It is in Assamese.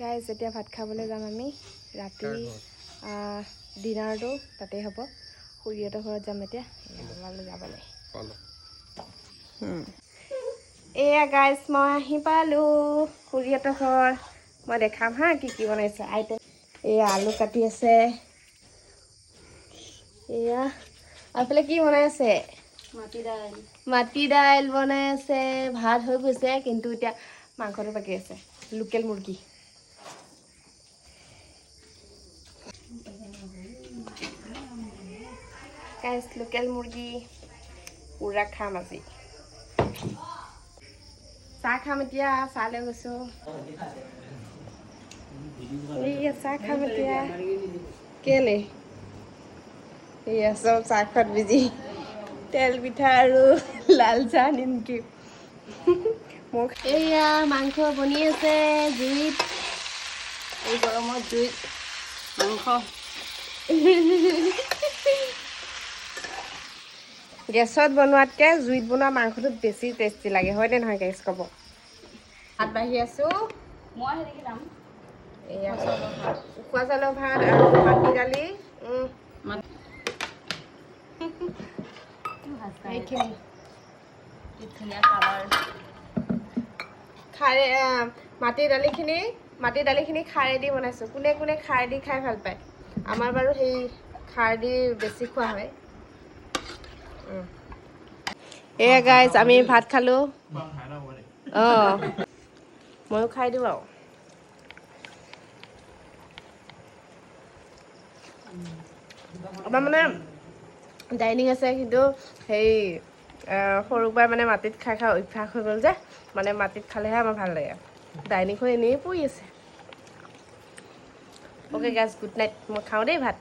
গাইজ, এতিয়া ভাত খাবলৈ যাম আমি। ৰাতি ডিনাৰটো তাতেই হ'ব। খুৰীহঁতৰ ঘৰত যাম এতিয়া। এয়া ওলালোঁ যাবলৈ। এয়া গাইজ, মই আহি পালোঁ খুৰীহঁতৰ ঘৰ। মই দেখাম হা, কি কি বনাইছে আইটেম। এয়া আলু কাটি আছে। এয়া আৰু এইফালে কি বনাই আছে? মাটি দাইল। মাটি দাইল বনাই আছে। ভাত হৈ গৈছে, কিন্তু এতিয়া মাংসটো বাকী আছে। লোকেল মুৰ্গী গাইজ, লোকেল মুৰ্গী পুৰা খাম আজি। চাহ খাম এতিয়া, চাহ লৈ গৈছোঁ। এইয়া চাহ খাম এতিয়া। কেলে এইয়া চব চাহ খোৱাত বিজি। তেল পিঠা আৰু লাল চাহ নিমকি। মোক এইয়া মাংস বনি আছে জুইত। এই গৰমত জুইত মাংস! গেছত বনোৱাতকৈ জুইত বনোৱা মাংসটো বেছি টেষ্টি লাগে, হয়নে নহয় গাইজ, ক'ব? ভাত বাঢ়ি আছোঁ। মই সেনেকৈ যাম। এয়া উখোৱা চাউলৰ ভাত আৰু মাটি দালি। এইখিনি। কি ধুনীয়া কালাৰ! খাৰে মাটি দালিখিনি খাৰে দি বনাইছোঁ। কোনে কোনে খাৰ দি খাই ভাল পায়? আমাৰ বাৰু সেই খাৰ দি বেছি খোৱা হয়। এয়া গাইজ, আমি ভাত খালোঁ। অঁ, ময়ো খাই দিওঁ আৰু। আমাৰ মানে ডাইনিং আছে, কিন্তু সেই সৰুৰ পৰাই মানে মাটিত খাই খাই অভ্যাস হৈ গ'ল যে, মানে মাটিত খালেহে আমাৰ ভাল লাগে। ডাইনিংখন এনেই পৰি আছে। Okay guys, good night. মই খাওঁ দেই ভাত।